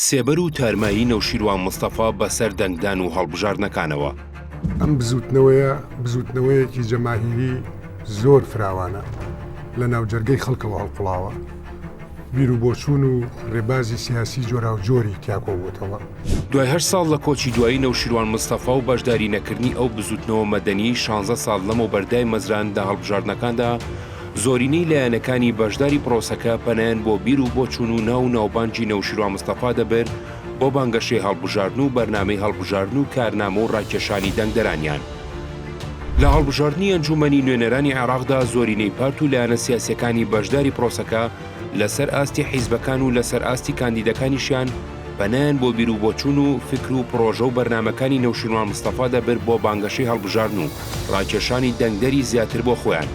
سێبەر و تارمایی نەوشیروان مستەفا بەسەر دەنگدان و هەڵبژاردنەکانەوە. ئەم بزووتنەوەیە بزووتنەوەیەکی جەماهیری زۆر فراوانە، لە ناوجەرگەی خەڵکەوە هەڵقوڵاوە، بیروبۆچوون و ڕێبازی سیاسی جۆراوجۆری تیا کۆبووەتەوە. دوای هەشت ساڵ لە کۆچی دوایی نەوشیروان مستەفا و بەشداری نەکردنی ئەو بزووتنەوە مەدەنیەی شانزە ساڵ لەمەوبەر دایمەزراند لە هەڵبژاردنەکاندا، زۆرینەی لایەنەکانی بەشداری پرۆسەکە پەنایان بۆ بیر و بۆچوون و ناو و ناوبانگی نەوشیروان مستەفا دەبرد بۆ بانگەشەی هەڵبژاردن و بەرنامەی هەڵبژاردن و کارنامە و ڕاکێشانی دەنگدەرانیان. لە هەڵبژاردنی ئەنجوومەنی نوێنەرانی عێراقدا زۆرینەی پارت و لایەنە سیاسییەکانی بەشداری پرۆسەکە لەسەر ئاستی حیزبەکان و لەسەر ئاستی کاندیدەکانیشیان پەنایان بۆ بیروبۆچوون و فیکر و پڕۆژە و بەرنامەکانی نەوشیروان مستەفا دەبرد بۆ بانگەشەی هەڵبژاردن و ڕاکێشانی دەنگدەری زیاتر بۆ خۆیان،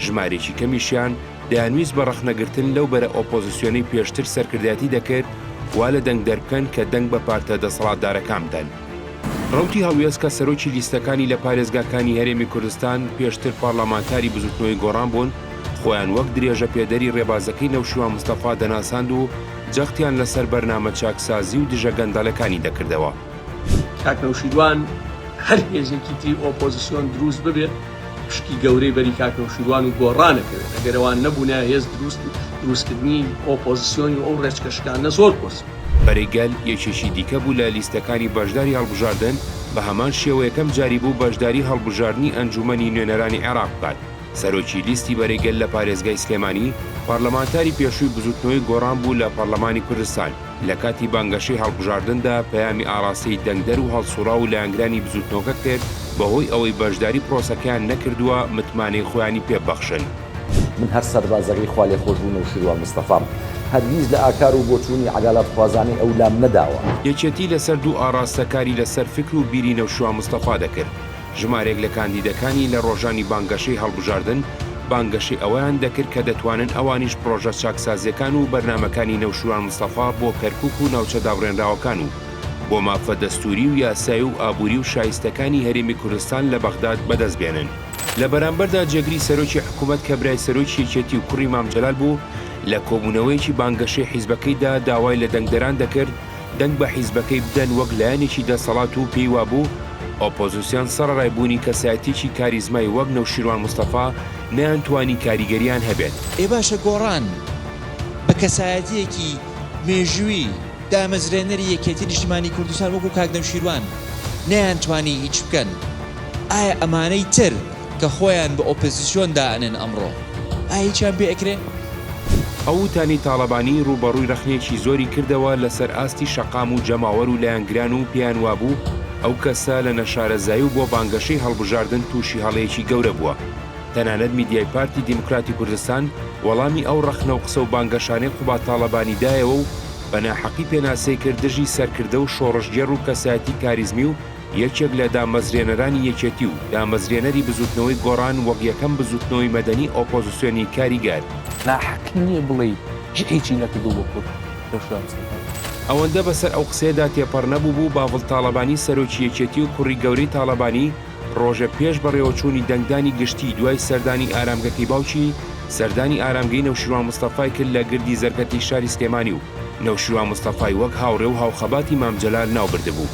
ژمارەیەکی کەمیشیان دەیانویست بە ڕەخنەگرتن لەو بەرە ئۆپۆزسیۆنەی پێشتر سەرکردایەتی دەکرد وا لە دەنگدەر بکەن کە دەنگ بە پارتە دەسەڵاتدارەکان بدەن. ڕەوتی هەڵوێست کە سەرۆکی لیستەکانی لە پارێزگاکانی هەرێمی کوردستان پێشتر پارلەمانتاری بزوتنەوەی گۆڕان بوون، خۆیان وەک درێژەپێدەری ڕێبازەکەی نەوشیروان مستەفا دەناساند و جەختیان لەسەر بەرنامە چاکسازی و دژە گەندەڵەکانی دەکردەوە. کاک نەوشیروان هەر هێزێکی تری ئۆپۆزسیۆن دروست ببێت پشکی گەورەی بەری کاک نەوشیروان و گۆڕان ئەکەوێت ئەگەر ئەوان نەبوونایە هێز دروست دروستکردنی ئۆپۆزسیۆنی و ئەو ڕێچکە شکاندنە زۆر قورس بوو. بەرەی گەل یەکێکی دیکە بوو لە لیستەکانی بەشداری هەڵبژاردن، بە هەمان شێوە یەکەم جاری بوو بەشداری هەڵبژاردنی ئەنجوومەنی نوێنەرانی عێراق بکات، سەرۆکی لیستی بەرەی گەل لە پارێزگای سلێمانی، پەرلەمانتاری پێشووی بزووتنەوەی گۆڕان بوو لە پەرلەمانی کوردستان، لە کاتی بانگەشەی هەڵبژاردندا پەیامی ئاڕاستەی دەنگدەر و هەڵسوڕاو و لایەنگرانی بزووتنەوەکە کرد، بەهۆی ئەوەی بەشداری پرۆسەکەیان نەکردووە متمانەی خۆیانی پێببەخشن. من هەر سەربازەکەی خوالێخۆشبوو نەوشیروان مستەفام، هەرگیز لە ئاکار و بۆچوونی عەدالەتخوازانەی ئەو لام نەداوە. یەکێتی لەسەر دوو ئاڕاستە کاری لەسەر فکر و بیری نەوشیروان مستەفا دەکرد، ژمارەیەک لە کاندیدەکانی لە ڕۆژانی بانگەشەی هەڵبژاردن بانگەشەی ئەوەیان دەکرد کە دەتوانن ئەوانیش پڕۆژە چاکسازییەکان و بەرنامەکانی نەوشیروان مستەفا بۆ کەرکوک و ناوچە دابڕێنراوەکان و بۆ مافە دەستووری و یاسایی و ئابووری و شایستەکانی هەرێمی کوردستان لە بەغداد بەدەست بێنن. لە بەرامبەردا جێگری سەرۆکی حکومەت کە برای سەرۆکی یەکێتی و کوڕی مام جەلال بوو لە کۆبوونەوەیەکی بانگەشەی حیزبەکەیدا داوای لە دەنگدەران دەکرد دەنگ بە حیزبەکەی بدەن وەک لایەنێکی دەسەڵات و پێی وابوو ئۆپۆزسیۆن سەڕەرای بوونی کەسایەتیەکی کاریزمای وەک نەوشیروان مستەفا نەیانتوانی کاریگەریان هەبێت. ئێ باشە گۆڕان بە کەسایەتیەکی مێژووی دامەزرێنەری یەکێتی نیشتیمانی کوردستان وەکو کاک نەوشیروان نەیانتوانی هیچ بکەن ئایا ئەمانەی تر کە خۆیان بە ئۆپۆزسیۆن دائەنێن ئەمڕۆ ئایا هیچیان پێ ئەکرێ؟ ئەو وتانەی تاڵەبانی ڕووبەڕووی ڕەخنەیەکی زۆری کردەوە لەسەر ئاستی شەقام و جەماوەر و لایەنگران و پێیان وابوو ئەو کەسە لە نەشارەزایی و بۆ بانگەشەی هەڵبژاردن تووشی هەڵەیەکی گەورە بووە. تەنانەت میدیای پارتی دیموکراتی کوردستان وەڵامی ئەو ڕەخنە و قسە و بانگەشانەی قوباد تاڵەبانی دایەوە و بە ناحەقی پێناسەی کرد دژی سەرکردە و شۆڕشگێڕ و کەسایەتی کاریزمی و یەکێک لە دامەزرێنەرانی یەکێتی و دامەزرێنەری بزوتنەوەی گۆڕان وەک یەکەم بزوتنەوەی مەدەنی ئۆپۆزسیۆنی کاریگەر. ناحەقی نییە بڵێی هیچی نەکردووە بۆ کورد پێشرا مستەفا. ئەوەندە بەسەر ئەو قسەیەدا تێپەڕ نەبووبوو باڤڵ تاڵەبانی سەرۆکی یەکێتی و کوڕی گەورەی تاڵەبانی ڕۆژێ پێش بەڕێوەچوونی دەنگدانی گشتی دوای سەردانی ئارامگەکەی باوکی سەردانی ئارامگەی نەوشیروان مستەفای کرد لە گردی زەرگەتی شاری سلێمانی و نەوشیروان مستەفای وەک هاوڕێ و هاوخەباتی مام جەلال ناوبردبوو.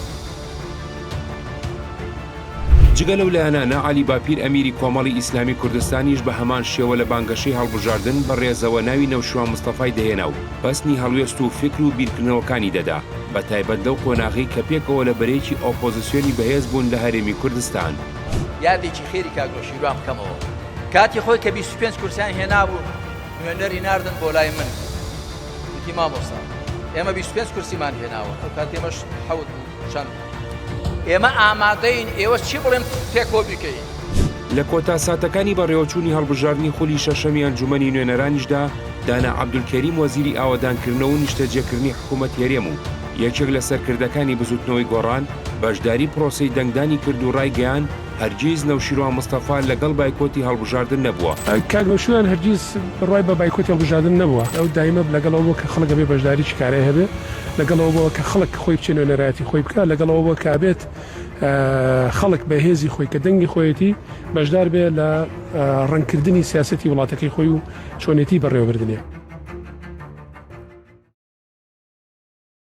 جگە لەو لایەنانە، عەلی باپیر ئەمیری کۆمەڵی ئیسلامی کوردستانیش بە هەمان شێوە لە بانگەشەی هەڵبژاردن بە ڕێزەوە ناوی نەوشیروان مستەفای دەهێنا و پەسنی هەڵوێست و فیکر و بیرکردنەوەکانی دەدا، بە تایبەت لەو قۆناغەی کە پێکەوە لە بەرەیەکی ئۆپۆزسیۆنی بەهێز بوون لە هەرێمی کوردستان. یادێکی خێری کاک نەوشیروان بکەمەوە کاتی خۆی کە 25 کورسیان هێنابوو نوێنەری ناردن بۆ لای من وتی مامۆستا ئێمە 25 کورسیمان هێناوە ئەو کات ئێمەش حەوت بوو چەند ئێمە ئامادەین ئێوە چی بڵێن پێکەوە بیکەین. لە کۆتا ساتەکانی بەڕێوەچوونی هەڵبژاردنی خولی شەشەمی ئەنجوومەنی نوێنەرانیشدا، دانا عەبدولکەریم وەزیری ئاوەدانکردنەوە و نیشتەجێکردنی حکوومەتی هەرێم و یەکێک لە سەرکردەکانی بزووتنەوەی گۆڕان بەشداری پرۆسەی دەنگدانی کرد و ڕایگەیاند، هەرگیز نەوشیروان مستەفا لەگەڵ بایکۆتی هەڵبژاردن نەبووە. کاک نەوشیروان هەرگیز بڕوای بە بایکۆتی هەڵبژاردن نەبووە. ئەو دایمە لەگەڵ ئەوە بووە کە خەڵک ئەبێ بەشداریی کارای هەبێ، لەگەڵ ئەوە بووە کە خەڵک خۆی بچێ نوێنەرایەتی خۆی بکا، لەگەڵ ئەوە بووە کە ئەبێت خەڵک بە هێزی خۆی کە دەنگی خۆیەتی بەشدار بێ لە ڕەنگکردنی سیاسەتی وڵاتەکەی خۆی و چۆنێتی بەڕێوەبردنی.